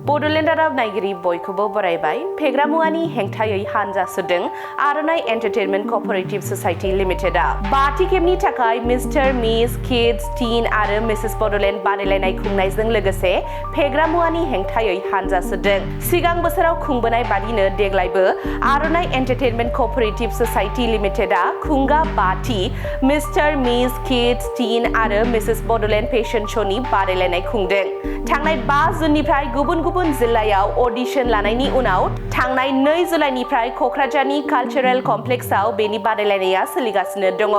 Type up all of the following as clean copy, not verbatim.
बड'लेण्ड राव नायगिरि बयखौबो बरायबाय फेग्रा मुवानि हेंथायै हानजा सुरदों आर'नाइ एन्टारटेनमेन्ट क'अपारेटिभ ससाइटि लिमिटेडआ 5थि खेबनि थाखाय मिस्टार मिस किड्स टीन आरो मिसेस बड'लेण्ड बादायलायनाय खुंनायजों लोगोसे फेग्रा मुवानि हेंथायै हानजा सुरदों। सिगां बोसोराव खुंबोनाय बादिनो देग्लायबो आर'नाइ एन्टारटेनमेन्ट क'अपारेटिभ ससाइटि लिमिटेडआ खुंगा 5थि मिस्टार मिस किड्स टीन आरो मिसेस बड'लेण्ड फेशन श'नि बादायलायनाय खुंदों। थांनाय 5 जुननिफ्राय गुबुन जिल्लायाव अडिशन लानायनि उनाव थांनाय 2 जुलाइनिफ्राय क'क्राझारनि कालचारेल कमप्लेक्सआव बेनि बादायलायनाया सोलिगासिनो दङ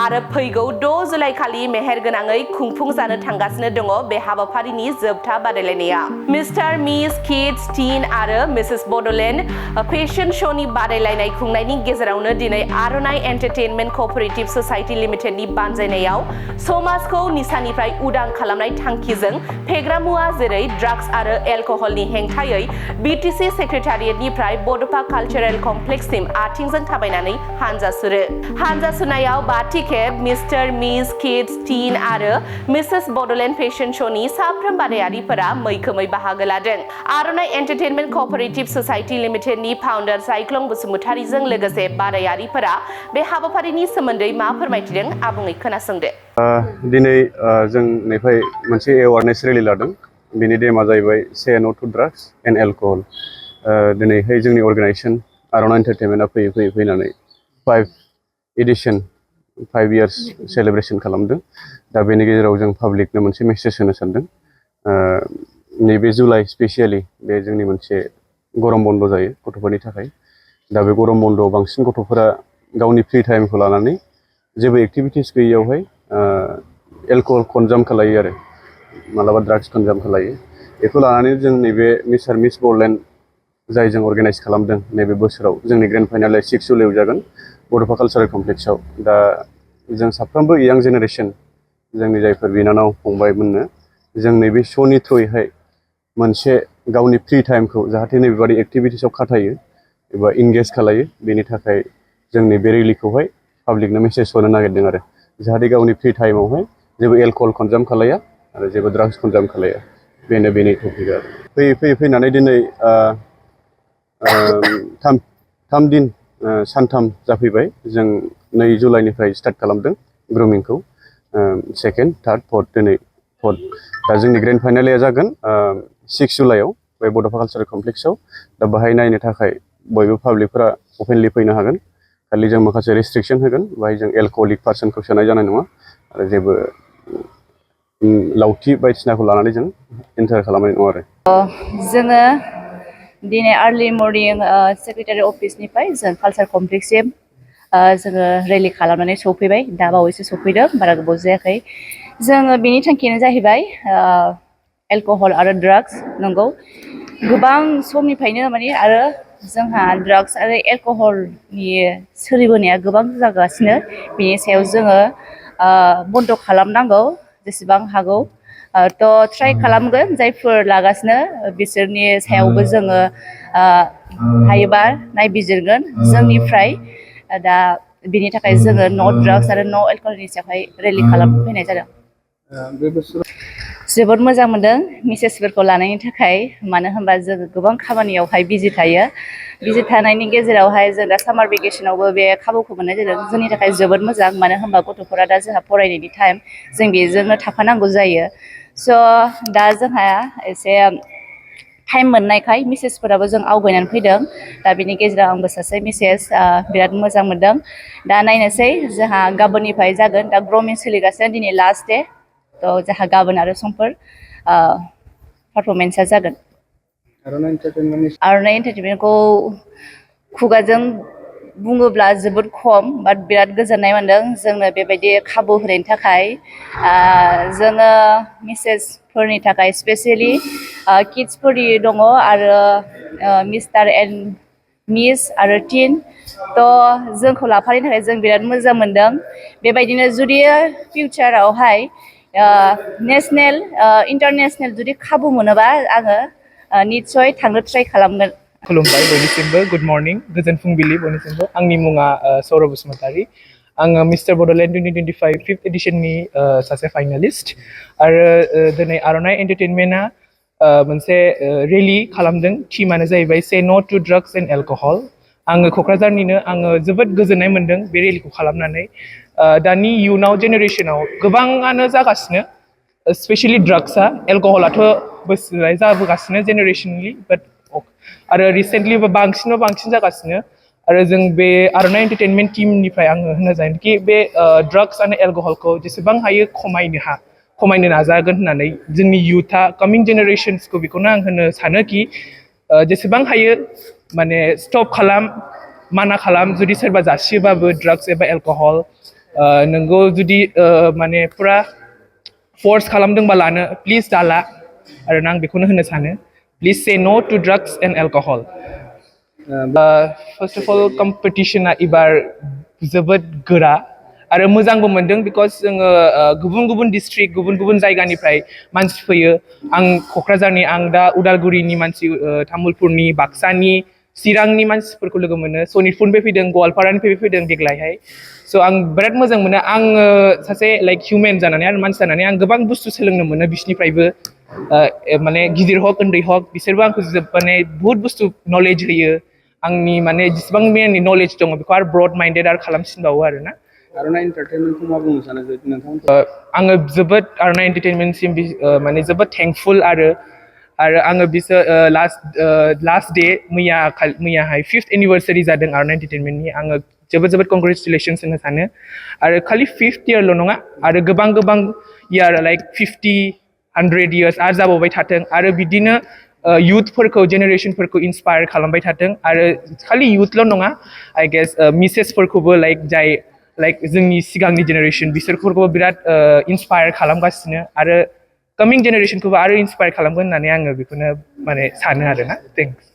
आरो फैगौ 6 जुलाइ खालि मेहेरगोनाङै खुंफुंजानो थांगासिनो दङ बे हाबाफारिनि जोबथा बादायलायनाया। मिस्टार मिस किड्स टीन आरो मिसेस बड'लेण्ड फेशन श'नि बादायलायनाय खुंनायनि गेजेरावनो दिनै आर'नाइ एन्टारटेनमेन्ट क'अपारेटिभ ससाइटि लिमिटेडनि बानजायनायाव समाजखौ निसानिफ्राय उदां खालामनाय थांखिजों फेग्रा मुवा जेरै ड्राग्स आरो एलकहलनि हेंथायै बिटिसि सेक्रेटारियेटनिफ्राय बड'फा कालचारेल कमप्लेक्ससिम आथिंजों थाबायनानै हानजा सुरो। हानजा सुनायाव 5थि खेब मिस्टार मिस किड्स टीन आरो मिसेस बड'लेण्ड फेशन श'नि साफ्रोम बादायारिफोरा मैखोमै बाहागो लादों। आर'नाइ एन्टारटेनमेन्ट क'अपारेटिभ ससाइटि लिमिटेडनि फाउन्डार साइक्लं बसुमतारीजों लोगोसे बादायारिफोरा बे हाबाफारिनि सोमोन्दै मा फोरमायथिदों आबुङै खोनासंदो। दिनै जोंनिफ्राय मोनसे एवारनेस रेलि लादों। बेनि देमा जाहैबाय से no to drugs and alcohol. दिनैहाय जोंनि अर्गानाइजेसन आर'नाइ एन्टारटेनमेन्टआ फैनानै 5 एडिशन 5 इयार्स सेलेब्रेसन खालामदों। दा बेनि गेजेराव जों पाब्लिकनो मोनसे मेसेज होनो सानदों। नैबे जुलाइ स्पेसियेलि बे जोंनि मोनसे गरम बन्द जायो गथ'फोरनि थाखाय। दा बे गरम बन्दआव बांसिन गथ'फोरा गावनि फ्रि टाइमखौ लानानै जेबो एक्टिभिटिस गैयियावहाय एलकहल कनजाम खालायो आरो मालाबा ड्राग्स कनजाम खालायो। बेखौ लानानै जों नैबे मिस्टार मिस बड'लेण्ड जाय जों अर्गानाइज खालामदों नैबे बोसोराव जोंनि ग्रेन्ड फाइनाल 6 जुलाइआव जागोन बड'फा कालचारेल कमप्लेक्सआव। दा जों साफ्रोमबो यां जेनेरेसन जोंनि जायफोर बिनानाव फंबायमोननो जों नैबे श'नि थ्रुयैहाय मोनसे गावनि फ्रि टाइमखौ जाहाथे नैबेबादि एक्टिभिटिसाव खाथायो एबा इंगेज खालायो बेनि थाखाय जोंनि बे रेलिखौहाय पाब्लिकनो मेसेज हरनो नागिरदों आरो जाहाथे गावनि फ्रि टाइमावहाय जेबो एलकहल कनजाम खालाया आरो जेबो ड्राग्स कनजाम खालाया। बेनि टपिकआ फैयै फैनानै दिनै 3 दिन सानथाम जाफैबाय। जों 2 जुलाइनिफ्राय स्टार्ट खालामदों ग्रुमिंखौ। 2nd, 3rd, 4th दिनै 4th। दा जोंनि ग्रेन्ड फाइनालिया जागोन 6 जुलाइआव बे बड'फा कालचारेल कमप्लेक्सआव। दा बाहाय नायनो थाखाय बयबो पाब्लिकफोरा अपेनलि फैनो हागोन। खालि जों माखासे रेस्ट्रिक्सन होगोन। बाहाय जों एलकहलिक पार्सनखौ सोनाय जानाय नङा आरो जेबो लावथि बायदिसिनाखौ लानानै जों एन्टार खालामनाय नङा आरो। जोङो दिनै आर्लि मर्निं सेक्रेटारि अफिसनिफ्राय जों कालचार कमप्लेक्ससिम जोङो रेलि खालामनानै सफैबाय। दा बावैसो सफैदों, बारा गोबाव जायाखै। जोङो बेनि थांखियानो जाहैबाय एलकहल आरो ड्राग्स। नंगौ गोबां समनिफ्रायनो आरो जोंहा ड्राग्स आरो एलकहलनि सोलिबोनाया गोबां जागासिनो। बेनि सायाव जोङो बन्द' खालामनांगौ जेसेबां हागौ। ट्राइ खालामगोन जायफोर लागासिनो बिसोरनि सायावबो जोङो हायोबा नायबिजिरगोन जोंनिफ्राय। दा बिनि थाखाय जोङो न' ड्राग्स आरो न' एलकहलनि सायावहाय रेलि खालामनो फैनाय जादों। जोबोद मोजां मोनदों मेसेजफोरखौ लानायनि थाखाय। मानो होनबा जोङो गोबां खामानियावहाय बिजि थायो। बिजि थानायनि गेजेरावहाय जों दा सामार भेकेसनावबो बे खाबुखौ मोननाय जादों। जोंनि थाखाय जोबोद मोजां, मानो होनबा गथ'फोरा दा जोंहा फरायनायनि टाइम, जों बेजोंनो थाफानांगौ जायो। स' दा जोंहा एसे टाइम मोननायखाय मेसेजफोराबो जों आवगायनानै फैदों। दा बिनि गेजेराव आंबो सासे मेसेज बिराद मोजां मोनदों। दा नायनोसै जोंहा गाबोननिफ्राय जागोन। दा ग्रमिं सोलिगासिनो, दिनै लास्ट दे। थ' जोंहा गाबोन आरो समफोर पारफरमेन्सआ जागोन। आर'नाइ एन्टारटेनमेन्टखौ खुगाजों बुङोब्ला जोबोद खम, बाट बिराद गोजोननाय मोन्दों जोंनो बेबायदि खाबु होनायनि थाखाय। जोङो मेसेजफोरनि थाखाय स्पेसियेलि किड्सफोरनि दङ आरो मिस्टार एन्ड मिस आरो टिन। थ' जोंखौ लाफानायनि थाखाय जों बिराद मोजां मोनदों। बेबायदिनो जुदि फिउचारावहाय नेसनेल इन्टारनेसनेल जुदि खाबु मोनोबा आङो निस्सय थांनो ट्राइ खालामगोन। खुलुमबाय बयनिसिमबो, गुड मर्निं, गोजोन फुंबिलि बयनिसिमबो। आंनि मुङा सौरभ बसुमतारी। आङो मिस्टार बड'लेण्ड 2025 5th एडिशननि सासे फाइनालिस्ट। आरो दिनै आर'नाइ एन्टारटेनमेन्टआ मोनसे रेलि खालामदों थिमानो जाहैबाय से no to drugs and alcohol आङो क'क्राझारनिनो आङो जोबोद गोजोननाय मोन्दों बे रेलिखौ खालामनानै दानि इयुनाव जेनेरेसनाव गोबाङानो जागासिनो स्पेशलि ड्राग्सआ एलकहलाथ' बोसोराय जाबोगासिनो जेनेरेसनलि बाट आरो रिसेन्टलिबो बांसिन जागासिनो आरो जों बे आर'नाइ एन्टारटेनमेन्ट टीमनिफ्राय आङो होननो सानोखि बे ड्राग्स आरो एलकहलखौ जेसेबां हायो खमायनो नाजागोन होननानै जोंनि इयुथआ कामिं जेनेरेशन्सखौ बेखौनो आं होनो सानोखि जेसेबां हायो माने स्टप खालाम माना खालाम जुदि सोरबा जासियोबाबो ड्राग्स एबा एलकहल नोंगौ जुदि माने फुरा फर्स खालामदोंबा लानो प्लिज दाला आरो आं बेखौनो होनो सानो please say no to drugs and alcohol first of all कम्पिटिशना एबार जोबोद गोरा आरो मोजांबो मोनदों बिकज जोङो गुबुन गुबुन डिस्ट्रिक्ट गुबुन गुबुन जायगानिफ्राय मानसि फैयो आं क'क्राझारनि आं दा उदालगुरिनि मानसि तामुलपुरनि बाक्सानि चिरांनि मानसिफोरखौ लोगो मोनो सनितपुरनिफ्राय फैदों गवालपारानिफ्राय फैदों देग्लायहाय स' आं बिराद मोजां मोनो आङो सासे लाइक हिउमेन जानानै आरो मानसि जानानै आं गोबां बुस्थु सोलोंनो मोनो बिसोरनिफ्रायबो माने गिदिर हक उन्दै हक बिसोरबो आंखौ माने बुहुत बुस्थु नलेज होयो आंनि माने जेसेबां मेनलि नलेज दङ बेखौ आरो ब्रड माइन्डेड आरो खालामसिनबावो आरो ना आर'नाइ एन्टारटेनमेन्टखौ मा बुंनो सानो नोंथां आङो जोबोद आर'नाइ एन्टारटेनमेन्टसिम माने जोबोद थेंकफुल आरो आङो बिसोर लास्ट डे मैयाहाय 5th एनिभार्सारि जादों आर'नाइ एन्टारटेनमेन्टनि आङो जोबोद कंग्रेचुलेसन्स होनो सानो आरो खालि 5th इयारल' नङा आरो गोबां इयार लाइक 50 100 इयार्स आरो जाबावबाय थाथों आरो बिदिनो इयुथफोरखौ जेनेरेसनफोरखौ इन्सपायार खालामबाय थाथों आरो खालि इयुथल' नङा आइ गेस मिसेसफोरखौबो लाइक जोंनि सिगांनि जेनेरेसन बिसोरखौबो बिराद इन्सपायार खालामगासिनो आरो कामिं जेनेरेसनखौबो आरो इन्सपायार खालामगोन होननानै आङो बेखौनो माने सानो आरोना थेंक्स